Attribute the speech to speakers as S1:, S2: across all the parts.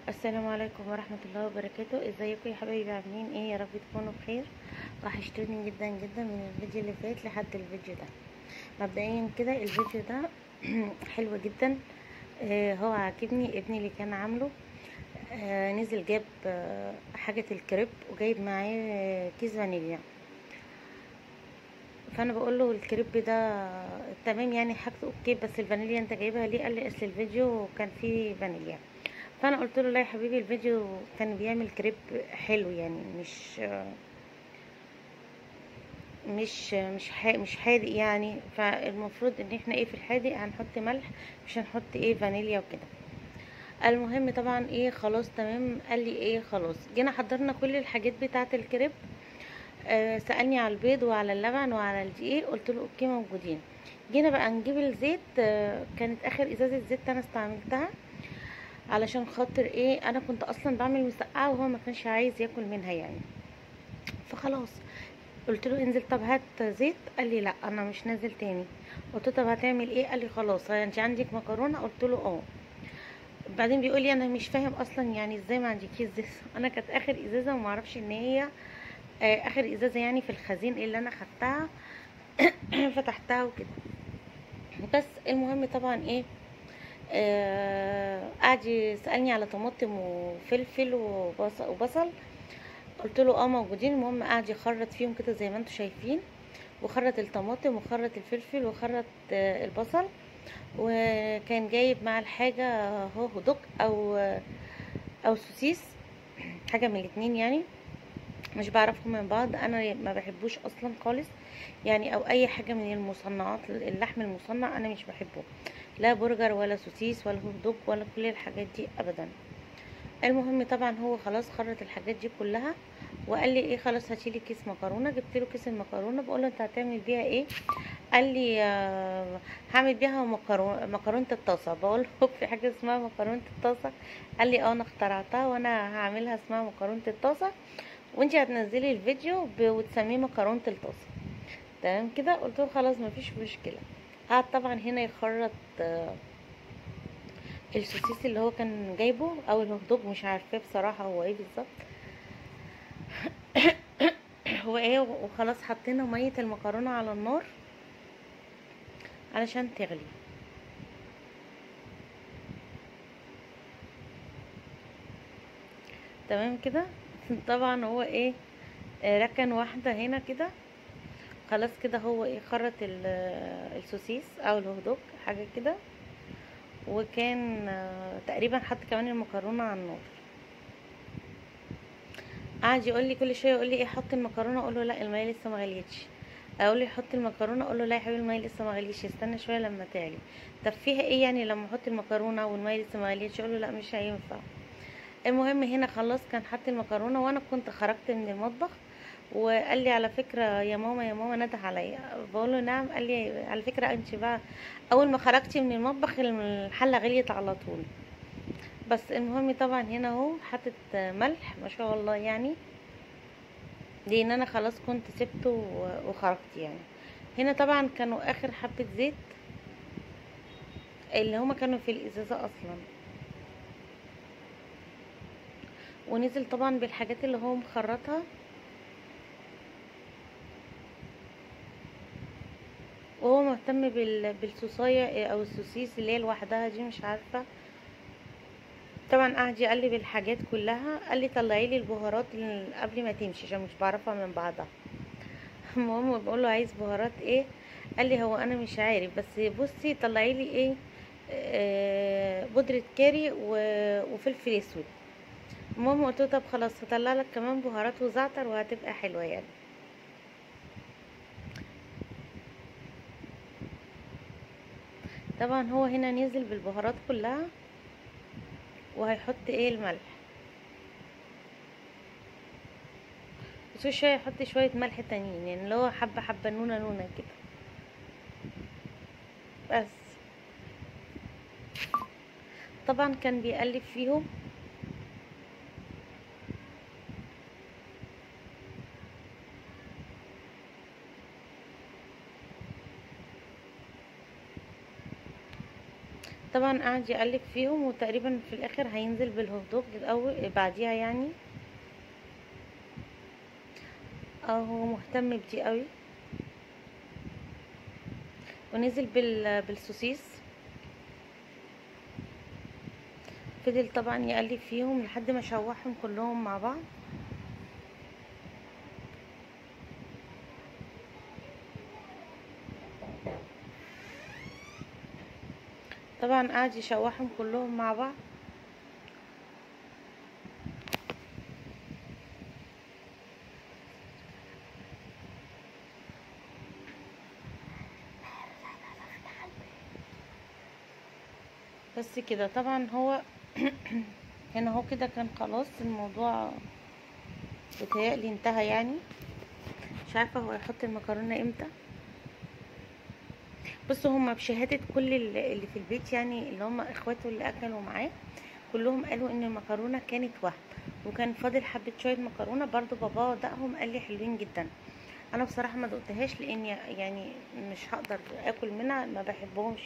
S1: السلام عليكم ورحمة الله وبركاته. ازيكم يا حبايبي؟ عاملين ايه؟ يا رب تكونوا بخير. وحشتوني جدا جدا من الفيديو اللي فات لحد الفيديو ده. مبدئيا كده الفيديو ده حلو جدا، هو عاجبني. ابني اللي كان عامله نزل جاب حاجة الكريب وجايب معاه كيس فانيليا، فانا بقول له الكريب ده تمام يعني حاجته okay، بس الفانيليا انت جايبها ليه؟ قال لي اصل الفيديو كان فيه فانيليا. فانا قلت له لا يا حبيبي، الفيديو كان بيعمل كريب حلو يعني مش مش مش مش حادق يعني، فالمفروض ان احنا ايه في الحادق هنحط ملح، مش هنحط ايه فانيليا وكده. المهم طبعا ايه خلاص تمام، قال لي ايه خلاص. جينا حضرنا كل الحاجات بتاعه الكريب، سألني على البيض وعلى اللبن وعلى الدقيق، قلت له okay موجودين. جينا بقى نجيب الزيت، كانت اخر ازازة زيت انا استعملتها علشان خاطر ايه، انا كنت اصلا بعمل مسقعه وهو ما كانش عايز ياكل منها يعني، فخلاص قلت له انزل طب هات زيت، قال لي لا انا مش نازل تاني. قلت له طب هتعمل ايه؟ قال لي خلاص انت عندك مكرونه؟ قلت له اه. بعدين بيقول لي انا مش فاهم اصلا يعني ازاي ما عندكيش زيت، انا كانت اخر ازازة وما اعرفش ان هي اخر ازازة يعني في الخزين اللي انا خدتها فتحتها وكده. بس المهم طبعا ايه قعد يسالني على طماطم وفلفل وبصل، قلت له اه موجودين. المهم قعد يخرط فيهم كده زي ما انتم شايفين، وخرط الطماطم وخرط الفلفل وخرط البصل، وكان جايب مع الحاجة هو دوق او سوسيس، حاجة من الاتنين يعني، مش بعرفهم من بعض، انا ما بحبوش اصلا خالص يعني، او اي حاجة من المصنعات، اللحم المصنع انا مش بحبه، لا برجر ولا سوسيس ولا hot dog ولا كل الحاجات دي ابدا. المهم طبعا هو خلاص خرط الحاجات دي كلها وقال لي ايه خلاص هاتيلي كيس مكرونه. جبت له كيس المكرونه، بقول له انت هتعمل بيها ايه؟ قال لي هعمل بيها مكرونه الطاسه. بقول له في حاجة اسمها مكرونه الطاسه؟ قال لي اه انا اخترعتها وانا هعملها اسمها مكرونه الطاسه، وانت هتنزلي الفيديو وتسميه مكرونه الطاسه. تمام كده؟ قلت له خلاص مفيش مشكلة. قعد طبعا هنا يخرط السوسيس اللي هو كان جايبه او ال hot dog، مش عارفاه بصراحة هو ايه بالظبط هو ايه. وخلاص حطينا مية المكرونه على النار علشان تغلي. تمام كده. طبعا هو ايه ركن واحدة هنا كده، خلاص كده هو ايه خرط السوسيس او ال hot dog حاجة كده، وكان تقريبا حط كمان المكرونه على النار. قعد يقول لي كل شوية يقول لي ايه حط المكرونه، اقول له لا المية لسه ما غليتش، اقول له حط المكرونه، اقول له لا يا حبيبي المية لسه ما غليتش، استنى شوية لما تعلي. طب فيها ايه يعني لما احط المكرونه والمية لسه ما غليتش؟ اقول له لا مش هينفع. المهم هنا خلاص كان حط المكرونه، وانا كنت خرجت من المطبخ، وقال لي على فكرة يا ماما يا ماما نده عليا. بقول له نعم. قال لي على فكرة انت بقى اول ما خرجتي من المطبخ الحلة غليت على طول. بس المهم طبعا هنا اهو حطت ملح ما شاء الله يعني، لان انا خلاص كنت سبته وخرجت يعني. هنا طبعا كانوا اخر حبه زيت اللي هما كانوا في الازازه اصلا، ونزل طبعا بالحاجات اللي هو مخرطها، وهو مهتم بالصوصايه او السوسيس اللي هي لوحدها دي مش عارفه. طبعا قعد يقلب الحاجات كلها، قال لي طلعي لي البهارات قبل ما تمشي عشان مش بعرفها من بعضها. المهم بقول له عايز بهارات ايه؟ قال لي هو انا مش عارف، بس بصي طلعي لي ايه بودره كاري وفلفل اسود. المهم قلت له طب خلاص هطلع لك كمان بهارات وزعتر وهتبقى حلوة يعني. طبعا هو هنا نزل بالبهارات كلها، وهيحط ايه الملح، بس شوية يحط شوية ملح تانيين يعني اللي هو حبه حبه نونه نونه كده بس. طبعا كان بيقلب فيهم. طبعا قعد يقلب فيهم، وتقريبا في الاخر هينزل بال hot dog الاول بعديها يعني. هو مهتم بدي قوي. ونزل بالسوسيس، فضل طبعا يقلب فيهم لحد ما شوحهم كلهم مع بعض. طبعا قعد يشوحهم كلهم مع بعض. بس كده طبعا هو هنا هو كده كان خلاص الموضوع بيتهيألي انتهى يعني. مش عارفه هو يحط المكرونه امتى. بصوا هما بشهادة كل اللي في البيت يعني، اللي هما اخواته اللي اكلوا معاه كلهم قالوا ان المكرونه كانت وهم، وكان فاضل حبه شوية مكرونه برضو. بابا دقهم قال لي حلوين جدا. انا بصراحة ما دقتهاش لاني يعني مش هقدر اكل منها، ما بحبهمش.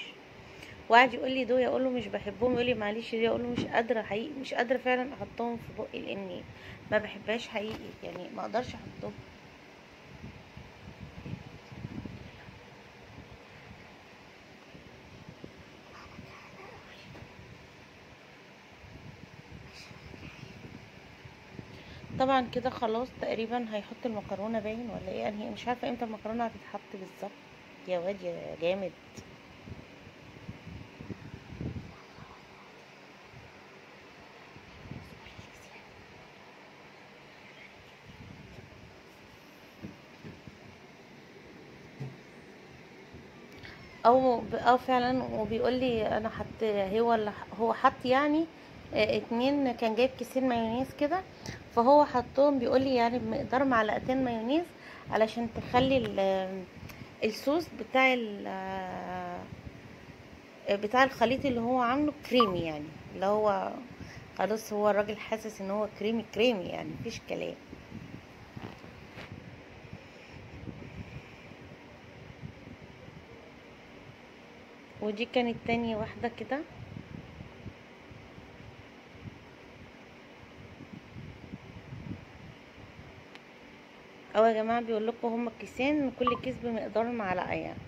S1: وقعد يقول لي دول، اقول له مش بحبهم، يقول لي معلش دي، اقول له مش قادرة حقيقي، مش قادرة فعلا احطهم في بقي لاني ما بحبهاش حقيقي يعني، ما اقدرش احطهم. طبعا كده خلاص تقريبا هيحط المكرونه باين ولا ايه، انهي مش عارفه امتى المكرونه هتتحط بالظبط. يا واد يا جامد. او فعلا، وبيقول لي انا حط، هو حط يعني 2، كان جايب كيسين مايونيز كده، فهو حطهم بيقول لي يعني بمقدار معلقتين مايونيز علشان تخلي الصوص بتاع الخليط اللي هو عامله كريمي يعني، اللي هو خلاص هو الراجل حاسس ان هو كريمي كريمي يعني، مفيش كلام. ودي كانت تاني واحدة كده. او يا جماعة بيقول لكم هما كيسين، كل كيس بمقدار معلقة يعني.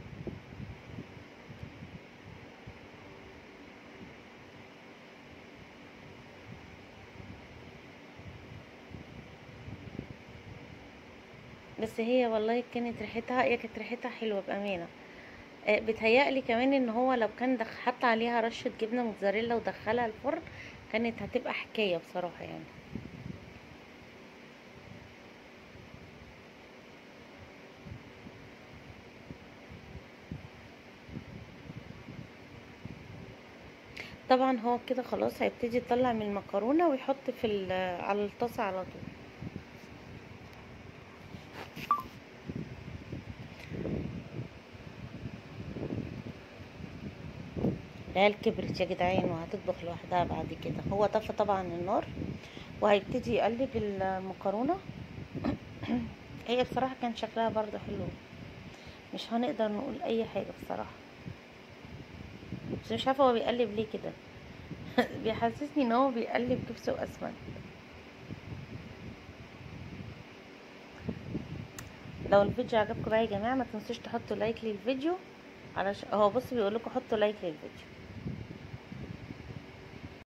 S1: بس هي والله كانت ريحتها، هي كانت ريحتها حلوة بأمانة. بتهيألي كمان ان هو لو كان حط عليها رشة جبنة موتزاريلا ودخلها الفرن كانت هتبقى حكاية بصراحة يعني. طبعا هو كده خلاص هيبتدي يطلع من المكرونة ويحط في على الطاسة على طول. العيال كبرت يا جدعان وهتطبخ لوحدها بعد كده. هو طفى طبعا النار وهيبتدي يقلب المكرونة. هي بصراحة كان شكلها برضو حلو، مش هنقدر نقول اي حاجة بصراحة، بس مش عارفة هو بيقلب ليه كده. بيحسسني ان هو بيقلب كبسة واسمنت. لو الفيديو عجبكم بقى يا جماعة ما تنسوش تحطوا like للفيديو، علشان هو بص بيقول لكم حطوا like للفيديو.